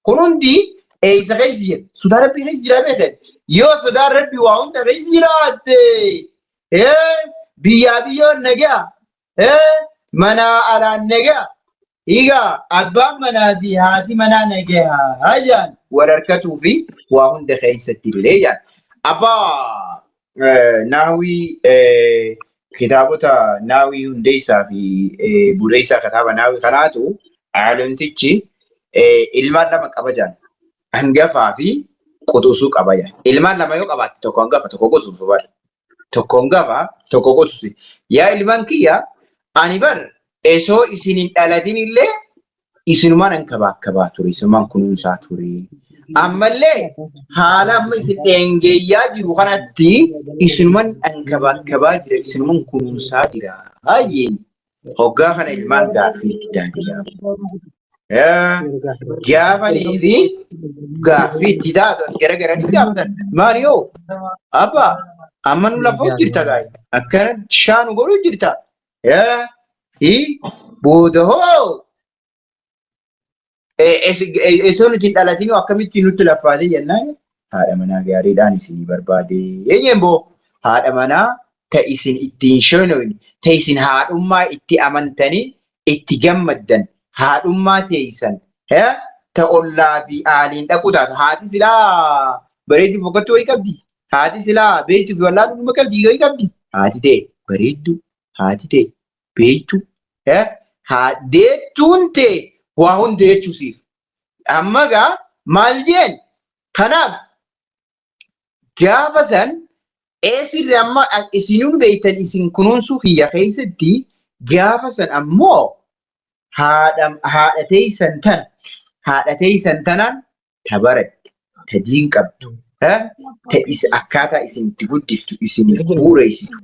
Kun hundi eessa keessa jira? Sodaa Rabbii keessa jira beekee. Yoo sodaan Rabbii waa hunda keessa jiraatte biyyaa biyyoon nagaa manaa alaan nagaa. Egaa abbaan manaa fi haati manaa nagaa jaan wal harkatuu fi waa hunda keessatti illee jaan. Abbaa naawii kitaabota naawii hundeessaa fi bureessaa kitaaba naawii kanaatu aalimtichi ilmaan lama qaba jaan. Hangafaa fi quxusuu qaba jaan. Ilmaan lama yoo qabaatte tokko hangafa tokko quxusu bar. Tokko hangafa tokko quxusu. Yaa ilmaan kiyya ani bar esoo isin hin dhalatin illee isinumaan ankabaakkabaa ture, isinumaan kunuunsaa ture. Ammallee haala amma isin dheengeeyyaa jiru kanatti isinumaan ankabaakkabaa jira, isinumaan kunuunsaa jira jeen. Hoggaa kana ilmaan gaaffii itti taate gaafa. Gaafanii fi gaaffii itti taatu as garagaranii gaafatan. Maariyoo abbaa amma nu lafoo jirta gaa'e akkana shaanu godhuu jirta. Hi booda hoo osoo nuti hin dhalatin akkamitti nutti laffaate jennaan haadha manaa gaariidhaan isinii barbaade jeen boo haadha manaa ta isin ittiin shoonoyne ta isin haadhummaa itti amantanii itti gammaddan haadhummaa teeysan ta ollaa fi aaliin dhaquu taatu haati silaa bareedduu fokkattuu wayii qabdi haati silaa beektuu fi wallaaluu numa qabdi wayii qabdi haati tee bareedduu haati tee beektu deettuun tee waa hunda jechuu siif. Amma gaa maal jeen kanaaf gaafa san eesirri amma isinuu beektan isin kunuunsuu kiyya keessatti gaafa san ammoo haadha haadha teessan tana haadha teessan tanaan ta baratte, ta diin qabdu, ta is akkaataa isin itti guddiftu isiniif bu'uureessitu,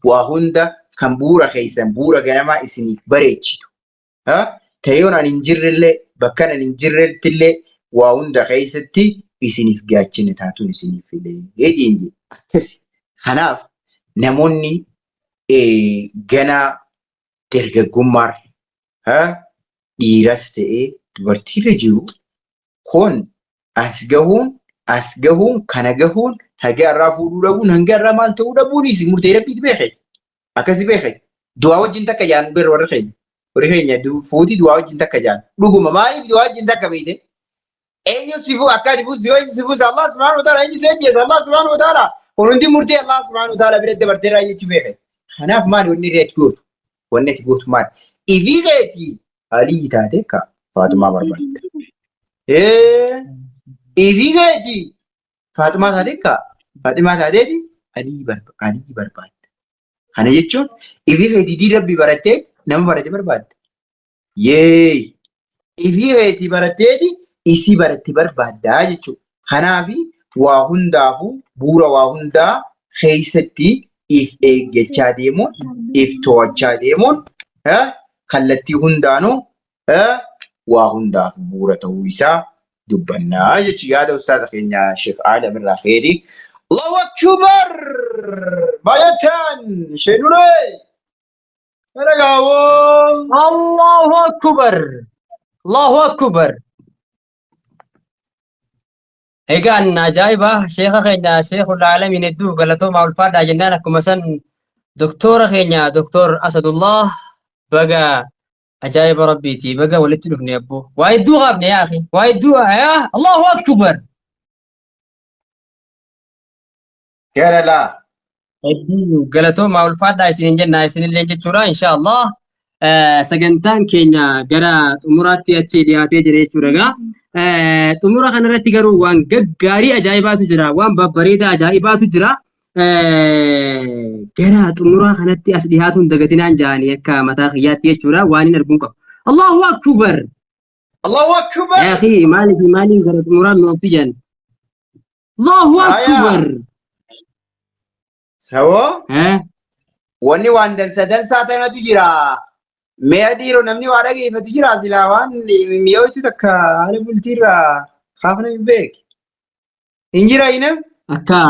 waa hunda kan bu'uura keessan bu'uura ganamaa isiniif bareechitu, ta yoon ani hin jirrellee bakka ani hin jirrettillee waa hunda keessatti isiniif gaachina taatuun isiniif filee jeen jedhe. Akkasi. Kanaaf namoonni ganaa dargaggummaarra dhiiras ta'ee dubartiirra jiru kun as gahuun as gahuun kana gahuun haga irraa fuudhuu dhabuun hanga irraa maal ta'uu dhabuunis murtee rabbiiti beeke akkasi beeke du'aa wajjin takka jaan ber warri keenya warri keenya fuuti du'aa wajjin takka jaan dhuguma maaliif du'aa wajjin takka beekte eenyu si fuu akka ati fuutu eenyu si fuusa Allah subhanahu wa ta'ala eenyu si ajjeesa Allah subhanahu wa ta'ala kun hundi murtee Allah subhanahu wa ta'ala biratti dabarteerraa jechuu beeke kanaaf maali wanni irra ati gootu wanni ati gootu maali ifii keetii Alii taate ka Faaxumaa barbaadda ifii keetii Faaxumaa taate ka Faaximaa taateeti Alii barbaadda kana jechuun ifii keetii diin rabbii barattee nama barate barbaadda Yeey! Ifii keetii baratteeti isii baratte barbaaddaa jechuudha. Kanaafi waa hundaafuu bu'uura waa hundaa keessatti if eeggachaa deemuun, if to'achaa deemuun kallattii hundaanuu waa hundaafuu bu'uura ta'uu isaa dubbannaa jechuudha. Yaada ustaaza keenya Sheekh Aadam irraa ka'eeti. Allahu Akbar! Baay'ataan Sheenuree! Dhagaawoo! Allahu Akbar! Allahu Akbar! Egaan ajaa'iba sheeka keenya sheekul aalamiin hedduu galatoomaa ulfaadhaa jennaan akkuma san doktoora keenya doktor Asadullah baga ajaa'iba rabbiiti baga walitti dhufne abboo waa hedduu qaabne yaa akhi waa hedduu yaa Allahu Akbar! Gara laa. Hedduu galatoomaa ulfaadhaa isiniin jenna isinillee jechuudha inshaallah. Sagantaan keenya gara xumuraatti achi dhiyaatee jira jechuudha egaa. Xumura kanarratti garuu waan gaggaarii ajaa'ibaatu jira waan babbareedaa ajaa'ibaatu jira. Gara xumuraa kanatti as dhiyaatuun dagatinaan ja'anii akka mataa kiyyaatti jechuudha waan hin arguun qabu. Allahu Akbar! Allahu Akbar! Yaa akhi maaliif maaliif gara xumuraa nu ofijan? Allahu Aayaa. Akbar. Saboo Eh? wanni waan dansa dansaa tanatu jira. Mee dhiiroo namni waa dhageeffatu jira silaa waan mi'ooytu takka haala bultiirraa kaafna hin beek. Hin jira inam? Akka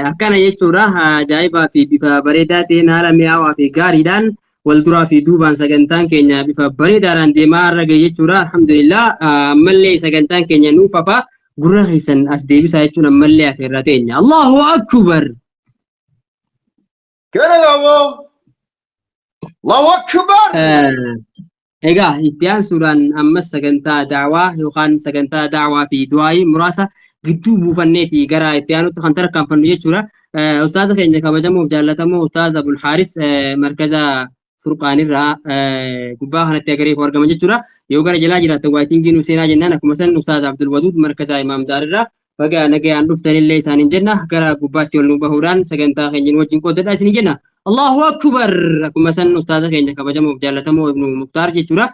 akkana jechuudha ajaa'ibaa fi bifa bareedaa ta'een haala mi'aawaa fi gaariidhaan Wal duraa fi duubaan sagantaan keenya bifa bareedaadhaan deemaa har'a gahe jechuudha. Alhamdulillah, ammallee sagantaan keenya nuuf hafa, gurra keessan as deebisaa jechuun ammallee afeerraa teenya. Allahu akbar! Kana gamoo. Allahu akbar! Egaa itti aansuudhaan ammas sagantaa da'waa yookaan sagantaa da'waa fi du'aayii muraasa gidduu buufanneeti gara itti aanutti kan tarkaanfannu jechuudha. Ustaaza keenya kabajamoof jaallatamoo Ustaaz Abul Haaris markaza Furqaanirraa gubbaa kanatti agareef argaman jechuudha. Yoo gara jalaa jiraattan waayitingii nu seenaa jennaan, akkuma san Ustaaz Abdul Waduud markaza Imaam Daarirraa baga nagayaan dhuftanillee isaaniin jenna, gara gubbaatti ol nu bahuudhaan sagantaa keenya nu wajjin qoodadha isiniin jenna. Allahu akbar! Akkuma san ustaaza keenya kabajamoof jaallatamoo Ibnu Muktaar jechuudha.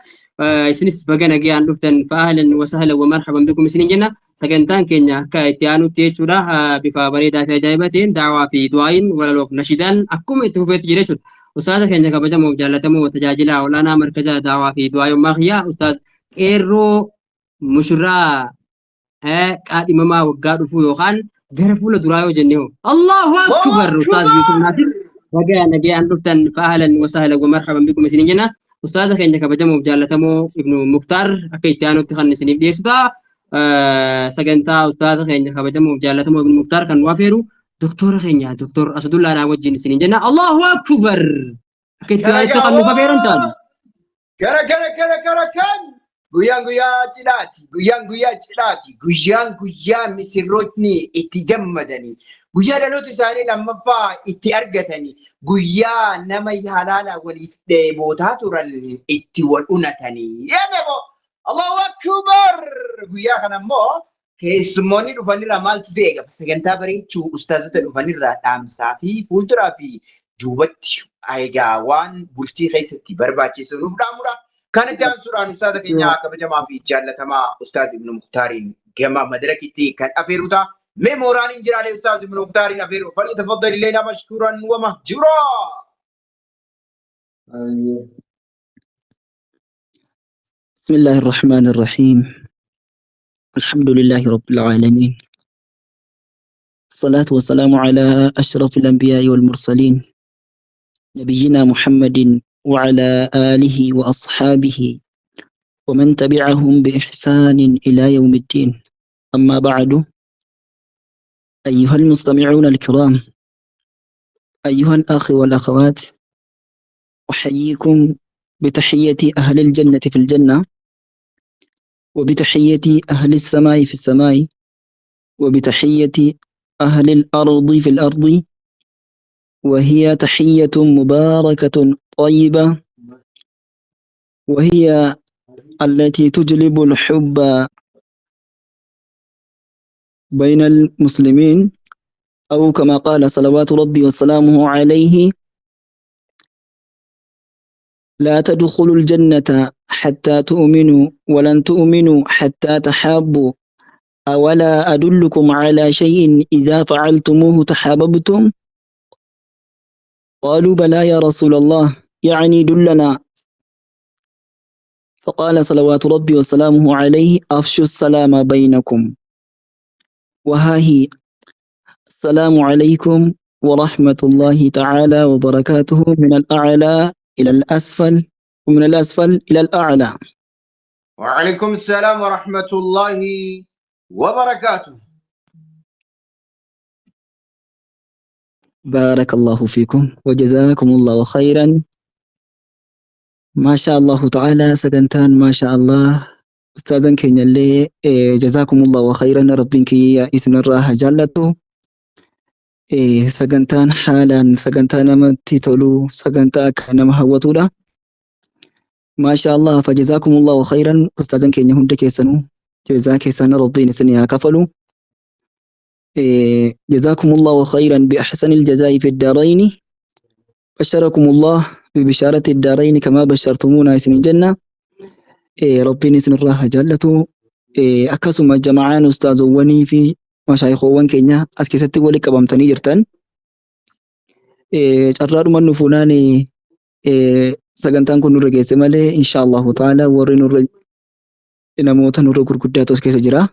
Isinis baga nagayaan dhuftan, fa'ahlan wa sahlan wa marhaban bikum isiniin jenna. Sagantaan keenya akka itti aanutti jechuudha, bifa bareedaa fi ajaa'iba ta'een daawaa fi du'aayin walaloof nashidaan akkuma itti fufeetti jira jechuudha. Ustaaza keenya kabajamoof jaallatamoo tajaajilaa olaanaa markaza daawaa fi du'aayummaa kiyyaa Ustaaz Qeerroo Mushurraa qaadhimamaa waggaa dhufuu yookaan gara fuula duraa yoo jenne hoo, Allahu akbar, Ustaaz Yusuf Naasir baga nagayaan dhuftan, fa'ahlan wa sahlan wa marhaban bikum isiniin jenna. Ustaaza keenya kabajamoof jaallatamoo Ibnu Muktaar akka itti aanutti kan isiniif dhiyeessu ta'a. Sagantaa ustaaza keenya kabajamoof jaallatamoo Ibnu Muktaar kan nu afeeru doktora keenya Doktor Asadullaadhaa wajjin isiniin jenna. Allahu akbar! Akka itti aanutti kan nuuf afeeran ta'an. Gara gara gara gara kan guyyaan guyyaa cidhaati. Guyyaan guyyaa cidhaati. Guyyaan guyyaa misirrootni itti gammadanii. Guyyaa dhaloota isaanii lammaffaa itti argatanii. Guyyaa nama halaala waliif dheebotaa turan itti wal unatanii. Yeedebo! Allahu akbar! Guyyaa kana immoo keessummoonni dhufanirraa maaltu eegama? Sagantaa bareechuu ustaazota dhufanirraa dhaamsaa fi fuulduraa fi duubatti egaa waan bultii keessatti barbaachisu nuuf dhaamudha. Kan itti aansuudhaan ustaaza keenya kabajamaa fi jaallatamaa Ustaaz Ibnu Muktaariin gama madarakitti kan afeeru ta'a. Mee mooraaniin jiraalee Ustaaz Ibnu Muktaariin afeeru. Falyatafaddal ilayna mashkuuran wa mahjuuraa. بسم الله الرحمن الرحيم. الحمد لله رب العالمين، الصلاة والسلام على أشرف الأنبياء والمرسلين، نبينا محمد وعلى آله وأصحابه ومن تبعهم بإحسان إلى يوم الدين. أما بعد، أيها المستمعون الكرام، أيها الأخ والأخوات، أحييكم بتحية أهل الجنة في الجنة، وبتحية أهل السماء في السماء، وبتحية أهل الأرض في الأرض، وهي تحية مباركة طيبة، وهي التي تجلب الحب بين المسلمين، أو كما قال صلوات ربي وسلامه عليه: لا تدخلوا الجنة حتى تؤمنوا، ولن تؤمنوا حتى تحابوا، أولا أدلكم على شيء إذا فعلتموه تحاببتم؟ قالوا: بلى يا رسول الله، يعني دلنا. فقال صلوات ربي وسلامه عليه: أفشوا السلام بينكم. وها هي: السلام عليكم ورحمة الله تعالى وبركاته، من الأعلى إلى الأسفل ومن الأسفل إلى الأعلى. وعليكم السلام ورحمة الله وبركاته. بارك الله فيكم وجزاكم الله خيرا. ما شاء الله تعالى، sagantaan ما شاء الله. Ustaazan keenyallee جزاكم الله خيرا، Rabbiin kiyya isinirraa haa jaallatu. Sagantaan haalaan sagantaa namatti tolu, sagantaa akka nama hawwatudha. ما شاء الله، فجزاكم الله خيرا ustaazan keenya hunda keessanuu, jazaa keessan Rabbiin isin haa kafalu. جزاكم الله خيرا بأحسن الجزاء في الدارين، بشركم الله ببشارة الدارين كما بشرتمونا isin jenna. Rabbiin isinirraa haa jaallatu. Akkasuma jama'aan ustaazowwanii fi mashaayikoowwan keenya as keessatti walitti qabamtanii jirtan. Carraadhuma nu fuunaan sagantaan kun nurra geesse malee, إن شاء الله تعالى warri nurra namoota nurra gurguddaatu as keessa jira.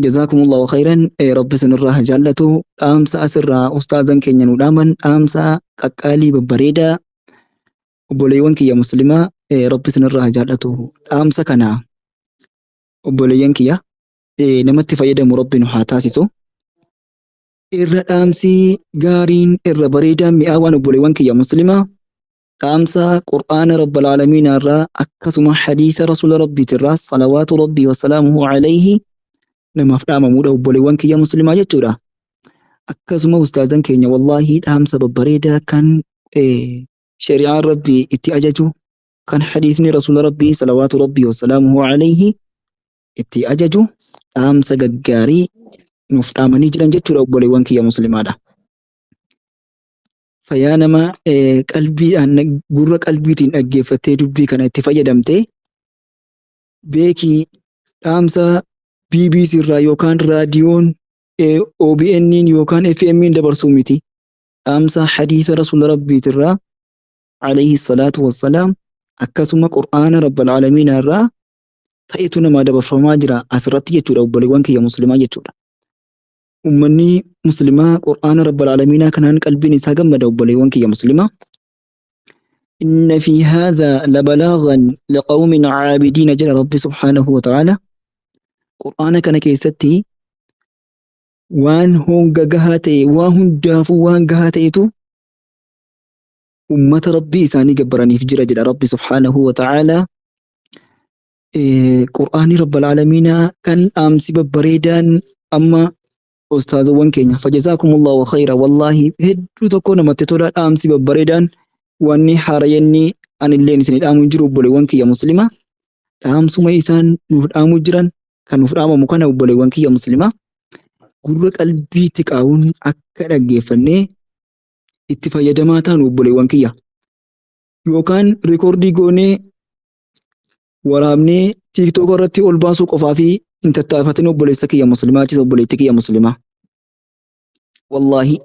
جزاكم الله خيرا، Rabbi isinirraa haa jaallatu. Dhaamsa asirraa ustaazan keenya nu dhaaman, dhaamsa qaqqaalii babbareedaa. Obboleewwan kiyya muslimaa Rabbi isinirraa haa jaallatu. Dhaamsa kana obboleeyyan kiyya namatti fayyadamu Rabbi nu haa taasisu. Irra dhaamsi gaariin irra bareedaan mi'aawaan obboleewwan kiyya muslimaa dhaamsa Qur'aana Rabbal Aalamiinaa irraa akkasuma hadiisa Rasuula Rabbiitirraa salawaatu Rabbii wasalaamuhu alayhi namaaf dhaamamuudha obboleewwan kiyya muslimaa jechuudha. Akkasuma ustaazan keenya wallaahi dhaamsa babbareedaa kan shari'aan Rabbii itti ajaju kan hadiisni Rasuula Rabbii salawaatu Rabbii wasalaamuhu alayhi itti ajaju dhaamsa gaggaarii nuuf dhaamanii jiran jechuudha obboleewwan kiyya muslimaadha. Fayyaa nama qalbiidhaan gurra qalbiitiin dhaggeeffattee dubbii kana itti fayyadamtee beekii dhaamsa BBC irraa yookaan raadiyoon OBN yookaan FM dabarsuu miti. Dhaamsa hadiisa Rasuula Rabbiitirraa alayhi salaatu wassalaam akkasuma Qur'aana Rabbal Aalamiinaa irraa ta'etu namaa dabarfamaa jira asirratti jechuudha obboleewwan kiyya muslimaa jechuudha. Ummanni muslimaa Qur'aana Rabbal Aalamiinaa kanaan qalbiin isaa gammada obboleewwan kiyya muslimaa. Inna fi haadha labalaagan liqawmin caabidiina jedha Rabbi subhaanahu wa ta'aala. Qur'aana kana keessatti waan honga gahaa ta'e waan hundaafuu waan gahaa ta'etu ummata Rabbii isaanii gabbaraniif jira jedha Rabbi subhaanahu wa ta'aala. Qur'aanni Rabbal Aalamiinaa kan dhaamsi babbareedaan amma ustaazowwan keenya fajazaakumullahu khayra wallaahi hedduu tokko namatti tola dhaamsi babbareedaan wanni haarayenni anilleen isin dhaamu hin jiru obboleewwan kiyya muslima dhaamsuma isaan nuuf dhaamuu jiran kan nuuf dhaamamu kana obboleewwan kiyya muslima gurra qalbiitti qaawuun akka dhaggeeffannee itti fayyadamaa taanu obboleewwan kiyya yookaan rikoordii goonee waraabnee tiiktook irratti ol baasuu qofaa fi hin tattaafatin obboleessa kiyya muslimaa achis obboleettii kiyya muslimaa. Wallaahi.